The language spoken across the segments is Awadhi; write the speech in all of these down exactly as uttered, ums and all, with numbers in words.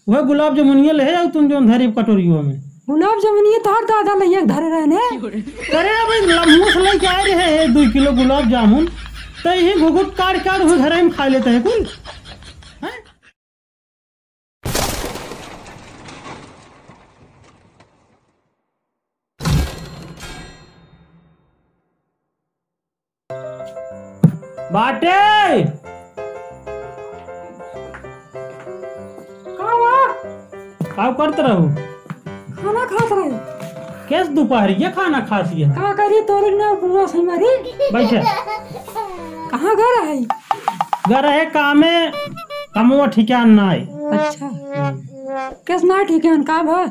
वह गुलाब जामुनिया ले आओ तुम, जौन धरी कटोरियों में। गुलाब जामुनिया तोहर दादा लइया के धरे रहने। करे भाई, लम्हुआ से लेके आए रहे हैं दुई किलो गुलाब जामुन, तो यही घुघुट काट काट हुए घर में खा लेते हैं कुल। हैं? बाटे। का बा? का करत रहू? खाना खात रहे। कैस दोपहर ये खाना खात ये? का करी, तोरे ना बुआ से मारी। बैठे। कहाँ घर है? घर है कामे, कमवा ठिकान ना है। अच्छा। हम्म। कैस ना ठिकान का भा?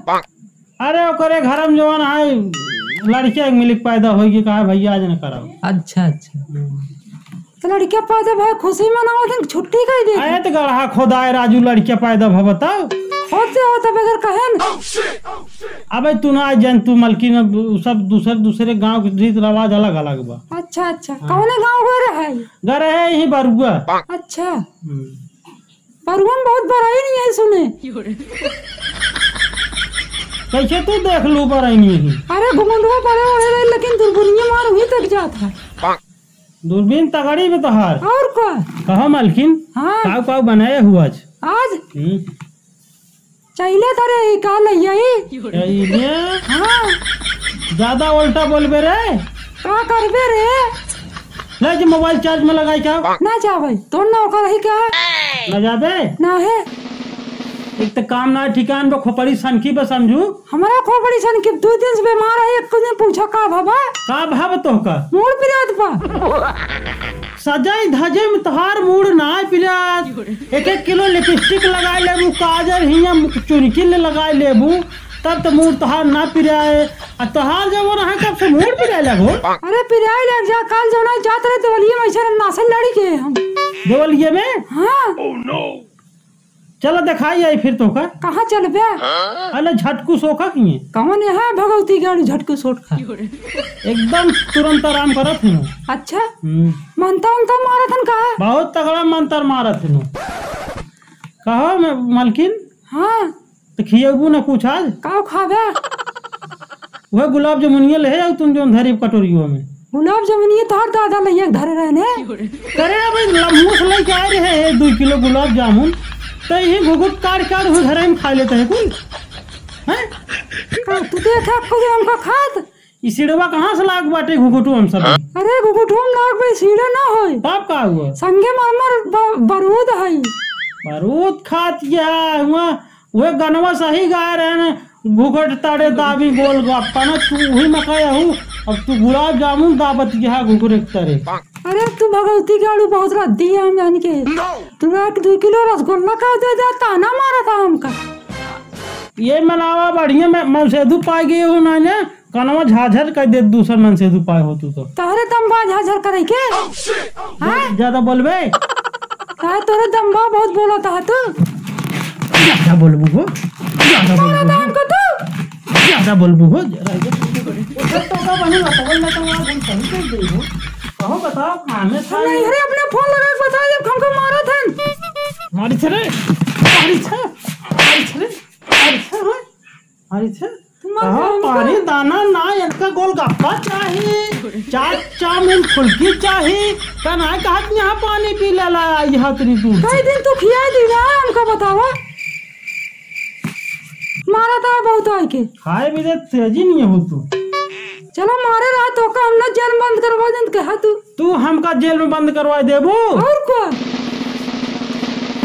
अरे ओकरे घर में जवन है लड़किया एक मिलिक पैदा होई कि कहा भैया आज न कराओ। अच्छा, अच्छा। तो लड़किया पैदा भाई खुशी मनावत हैं, छुट्टी कई दे। अरे तो गढ़ा खोदाए राजू, लड़किया पैदा भ बताओ। होते हो तो बगैर कहे न। अबे तू ना जान, तू मलकिन, अब उ सब दूसर दूसरे गांव के रीत रिवाज अलग अलग बा। अच्छा, अच्छा। हाँ। कौने गांव घर है? घर है यही बरुआ। अच्छा। हम्म। बरुआ में बहुत बड़ाई नहीं है सुने। कैसे तू देख लू बड़ाई नहीं है? अरे घुघुटवा बड़े बड़े रहे, लेकिन दुर्बिनिया मार वहीं तक जात है। दूरबीन तगड़ी में तोहार। और का? कहो मलकिन, हाँ। काऊ काऊ बनाए हुआ आज? आज? हम्म। चैले तरे ई का लइया ई? चैले? हाँ। ज्यादा उल्टा बोलबे रे। का करबे रे? ले जी मोबाइल चार्ज में लगाई का? ना जावे, तोर ना ओकर रही का? ना जाबे? ना है। एक तो काम ना ठिकान बा, खोपड़ी सनकी बा समझू। हमरा खोपड़ी सनकी, दो दिन से बीमार है, एक दिन पूछा का भवा? का भव तोहका? मूड़ पिरात बा। सजई धजई में तोहार मूड़ ना पिरात। एक एक किलो लिपस्टिक लगाए लेबू, काजल हियां चुनकी ले लगाए लेबू, तब तो मूड़ तोहार ना पिराए। आ तोहार जब वो रहा, तब से मूड़ पिराए लगो। अरे पिराए लग जा, काल जौना जात रहे देवलिया में ऐसे नासल लड़ी के हम। देवलिया में? हाँ। चलो देखाई आई फिर तोहका। कहाँ चलबे? अरे झटकू सोखा किए। कौन है भगवती गाड़ी झटकू सोखा? एकदम तुरंत आराम करत है। अच्छा। हम्म। मंतर उंतर मारत हन का? बहुत तगड़ा मंतर मारत है। कहो म-, मलकिन? हाँ। तो खियबू ना कुछ आज? का खाबे? वह गुलाब जामुनिया ले आओ तुम, जौन धरी कटोरियों में। गुलाब जामुनिया तोहर दादा लइया के धरे रहने। करे भाई, लम्हुआ से लेके आए रहे हैं दुई किलो गुलाब जामुन, तो यही घुघुट काट काट हुए घर में खा लेते हैं कुल। हैं? का तू देखा खुद हमका खात? ई सिड़वा कहाँ से लाग बाटे घुघुटू हम सब? अरे घुघुटू हम लाग बे, सिड़ा ना होई। तब का हुआ? संगे मरमर ब-, बरूद है। बरूद खात या हुआ। उहे गनवा सही गाए रहे न, घुघट तरे दाबी गोलगप्पा न, तू उही में कहे हू, अब तू गुलाब जामुन दाबत गया घुघट तरे। अरे तू भगवती के आड़ू बहुत रद्दी है हम जान के। तू एक दो किलो रसगुल्ला का दे दे, ताना मारा था हमका। ये मनावा बढ़िया में मनसेधु पाए गए हो ना ने, कनवा झाझर कर दे, दूसर मनसेधु पाए हो तू तो। तोहरे दम बा झाझर करे के? हाँ? ज्यादा बोलबे? काहे तोरे दम बा, बहुत बोलत ह तू। ज्यादा बोलबू हो, ज्यादा बोलबू हो। हमको तू। ज्यादा बोलबू हो, जरा इधर, इधर, इधर तो का बनी बात, बोल ना तो वहाँ हम सही कर दे हो। कहो बताओ, हमें हम नहीं रे, अपने फोन लगा के बता दे, हमको मारा था। मारी छे रे, मारी छे, मारी छे रे, मारी छे रे। अरे छे, तुम कहाँ मालूम पानी का? दाना ना, इनका गोलगप्पा चाही, चाट चाउमीन फुल्की चाही, का ना कहत यहाँ पानी पी लेला, यहाँ तनी दूर से। कई दिन तू खिया दी ना, हमका बतावा। मारा था बहुत आए के। खाए भी दे, तेजी नहीं हो तू। चलो मारे रहा तो का हम ना जेल बंद करवा दें, कहा तू। तू हमका जेल में बंद करवा देबू? और का?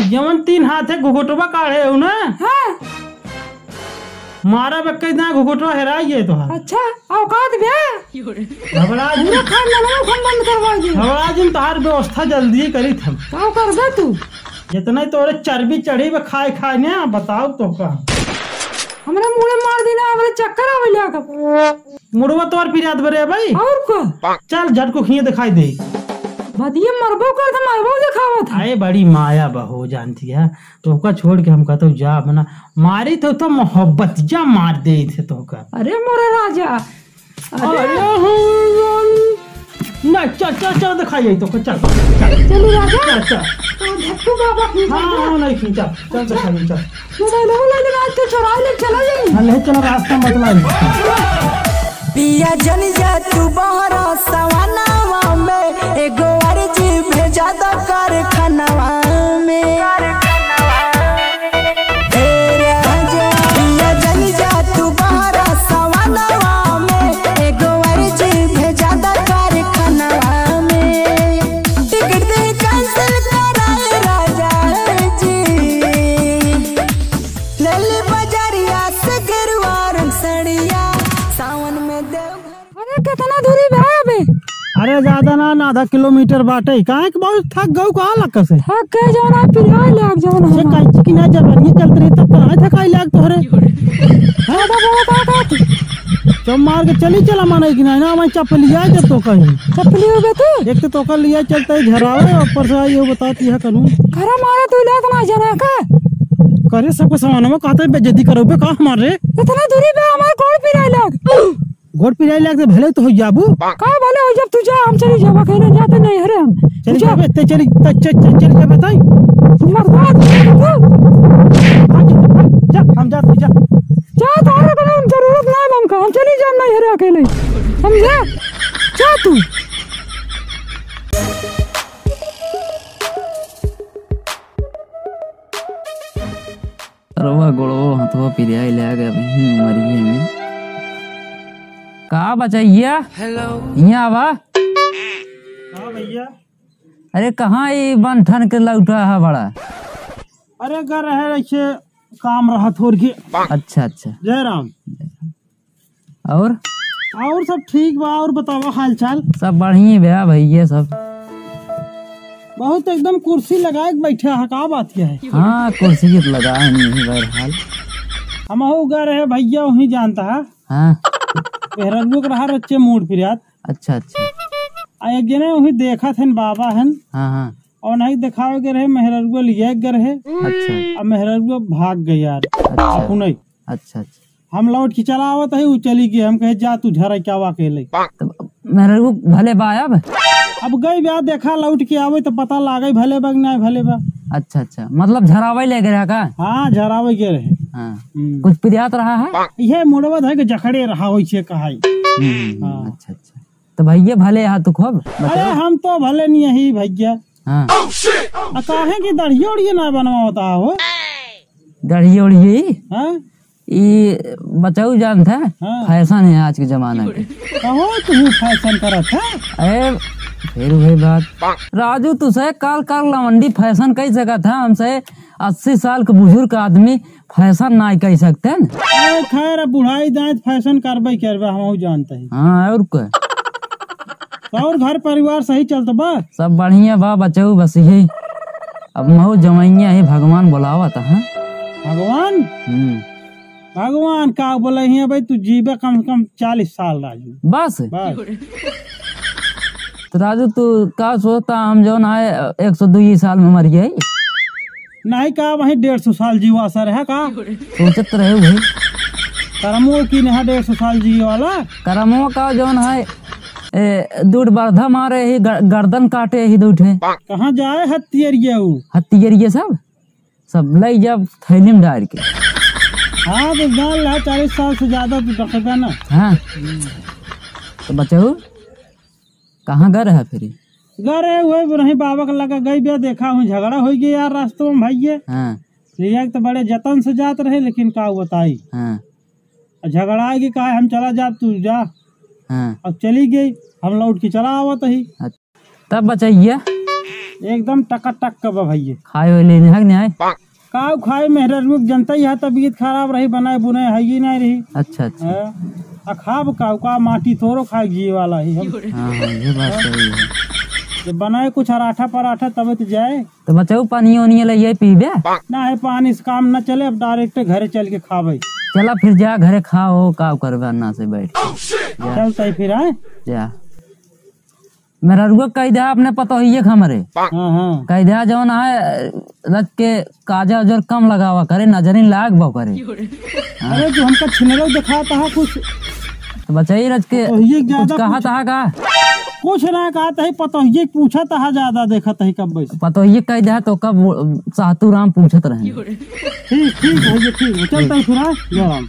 जवन तीन हाथ है घुघुटवा काढ़े हो ना? हाँ। मारा बे कई ना घुघुटवा हेराई गए तोहार। अच्छा, औकात बे? घबरा जिन, पूरा खानदानवा हम बंद करवा दे। घबरा जिन, तोहार व्यवस्था जल्दी करी थम। का करबे तू? जितना ही तोरे चर्बी चढ़ी बे खाए खाए ने, बताओ तो का। हमरा मुड़े मार देना, हमरा चक्कर आवे लागा। मुड़वा तोर पिरात बरे भाई। और का? चल झटको खिए दिखाई दे। बदिये मरबो कर तो मरबो दिखावत है। अरे बड़ी माया बहो जानती है। तोहका छोड़ के हम कहतो जाब ना, मारी तो, तो मोहब्बतिया मार देइत है तोहका। अरे मोरे राजा, अरे अरे हो रानी, ना, चल, चल, चल, दिखाई आई तो, चल, चल। चली राजा। चल, चल। तो झक्कू बाबा की हाँ, चल। हाँ, नहीं, चल, चल, दिखाई, चल। मोबाइल वो ले ले, रात के चोराई ले चला जाई। हाँ, नहीं, चला, रास्ता में बदलाई। पिया जन जा तू बहरा सवनवा में, एगो अर्जी भेजा द कारखानवा में। हे राजा, पिया जन जा तू बहरा सवनवा में, एगो अर्जी भेजा द कारखानवा में। टिकट दे cancel कराए राजा जी। ले ले बजरिया से गेरुआ रंग सड़िया, सावन में देवघर। अरे, कितना दूरी बा अबे? अरे, ज्यादा ना, ना, आधा किलोमीटर बाटे। काहे के बहुत थक गऊ, कहाँ लग से? थक के जाना, पिराए लाग जाना से हमार। कैंची की ना जब नहीं चलत रही, तब कहाँ थकाई लाग तोहरे? हाँ? दादा, बाबा, का कहत? चुप मार के चली चला, माने कि नहीं, ना, मैं चप्पलिया जब तो कहीं। चप्पलिया हो गया तू? एक तो तोका लिया चलता है झरावे, ऊपर से आई हो बता, यह करूँ। खरा मारा तू, ले इतना जना का? करे सबको सामान में कहते बेइज्जती करो बे, का हमारे? इतना दूरी पे हमार गोड़ पिराए लाग। गोड़ पिराए लाग तो भले तो हो जाबू। का भले हो जब तू जा, हम चली जाबा, कहीं नहीं जाते नहीं, अरे हम। चली जा। जाबे, ते चली, ते च-, च-, चली जाबे ताई। मरदार तू। भाग जा, भाग जा, हम जाते, जा। जा, तारे को हम जरूरत ना है हमका, हम चली जाम नहीं, अरे अकेले। समझे? जा तू। रउआ गोड़वो हथवो पिरियाई लाग, अबहीं उमरिये में। का बचैया? हेलो। हियाँ आवा। हाँ भैया। अरे कहाँ ई बन ठन के लौटा है बड़ा? अरे घर है ऐसे काम रहा थोड़ के। अच्छा, अच्छा। जय राम। और? और सब ठीक बा, और बतावा हाल चाल? सब बढ़िया बा भैया सब। बहुत एकदम कुर्सी लगाए के बैठा है, का बात क्या है? हाँ, कुर्सी तो लगा है नहीं बहरहाल। हमहू गए रहे भैया, वहीं जानता है। हाँ। मेहररुआ के रहा रच्चे मूड फिर यार। अच्छा, अच्छा। आ एक जने वहीं देखा थे बाबा हन। हाँ, हाँ। और नहीं दिखावे के रहे, मेहररुआ लिए के रहे। अच्छा। अब मेहररुआ भाग गई यार। अच्छा। अपने। अच्छा, अच्छा। हम लौट के चला आवत है, उ चली गई। हम कहे, "जा तू झरा क्या वा अकेले।" तो मेहररुआ भले बा अब? अब गई बा, देखा लौट के आवे तो पता लागे भले बा कि नहीं भले बा। अच्छा, अच्छा, मतलब झरावे ले गए रहा का? हाँ, झरावे के रहे। हाँ। हम्म। कुछ पिरियात रहा है? ये मुड़वा है कि जखड़े रहा वैसे कहाई। हम्म, हाँ। अच्छा, अच्छा। तो भैया भले हा तू खूब अरे बताओ। हम तो भले नहीं यही भैया। हाँ। आ काहे कि दढ़िया उड़िया ना बनवावता हो? दढ़िया उड़िया? हाँ। ई बचाऊ जानत है, हाँ। Fashion है आज के जमाना के। कहो तू fashion करत है? अरे, फिर वही बात। राजू, तुसे काल काल लवंडी fashion कह सकत है, हमसे अस्सी साल के बुजुर्ग आदमी fashion ना कह सकते हैं। अरे खैर, अब बुढ़ाई दांत fashion करबे करबे, हम जानते हैं। हाँ, और क्या? और घर परिवार सही चलत बा? सब बढ़िया बा बचाऊ, बस यही। अब महू जवैया ही भगवान बुलावत है। भगवान? हम्म। भगवान का बोले हिया भाई, तू जीबे कम से कम चालीस साल राजू। बस? बस। तो राजू तू का सोचता, हम जौन है एक सौ दुई साल में मर जाई? नहीं का वही डेढ़ सौ साल जीवा सर है का? सोचत रहे भाई। करमो की नहा डेढ़ सौ साल जीवे वाला? करमो का जौन है, ए, दूठ बरधा मारे ही ग-, गर्दन काटे ही दूठे। कहाँ जाए हत्तियरिया ऊ? हत्तियरिया सब? सब लई जब थैली में डाल के। हाँ, तो जान ला, चालीस साल से ज्यादा तू रखेगा ना। हाँ। तो बचाऊ, कहाँ गए रहा फिर? गए रहे हुए नहीं, बाबा के लगा गई बे, देखा हूँ झगड़ा हो गया यार रास्तों में भैया। हाँ। लिया तो बड़े जतन से जात रहे, लेकिन का बताई। हाँ। और झगड़ा है कि का हम चला जाब, तू जा। हाँ। अब चली गई, हम लौट के चला आवत ही। अच्छा। तब बचैया? एकदम टकाटक का बा भैया। खाए वाए लेने हक नहीं आए? काऊ खाए, मेहररुआ के जनता ही है, तबीयत खराब रही, बनाए बुनाए है ही नहीं रही। अच्छा, अच्छा। हाँ। आ खाब काऊ का, माटी थोड़ो खाए जिए वाला ही हम। हाँ, हाँ, ये बात सही है। जब बनाए कुछ अराठा पराठा तबे तो जाए। तो बचाऊ पानी ओनी ले ये पीबे? ना है, पानी से काम ना चले, अब direct घरे चल के खाबे। चला फिर जा घरे खाओ, का करबे अन्ना से बैठ के। जा। चल तई फिर आए। जा। मेहररुआ कह दे अपने पतोहिए के हमरे। हाँ, हाँ। कह दे जौन है, रच के काजर उजर कम लगावा करे, नजरिन लाग बा करे। हाँ। अरे, जो हमका छिनरो दिखाता है कुछ। तो बचाई रच के पतोहिए के कुछ ज्यादा कहा कुछ था का? कुछ ना कहत ही, पतोहिए पूछत हा ज्यादा, देखत ही कब बैसे। पतोहिए कह दे तो कब वो सातू राम पूछत रहे। ठीक, ठीक है, ये ठीक है। चलता ही फिर, हाँ? जय राम।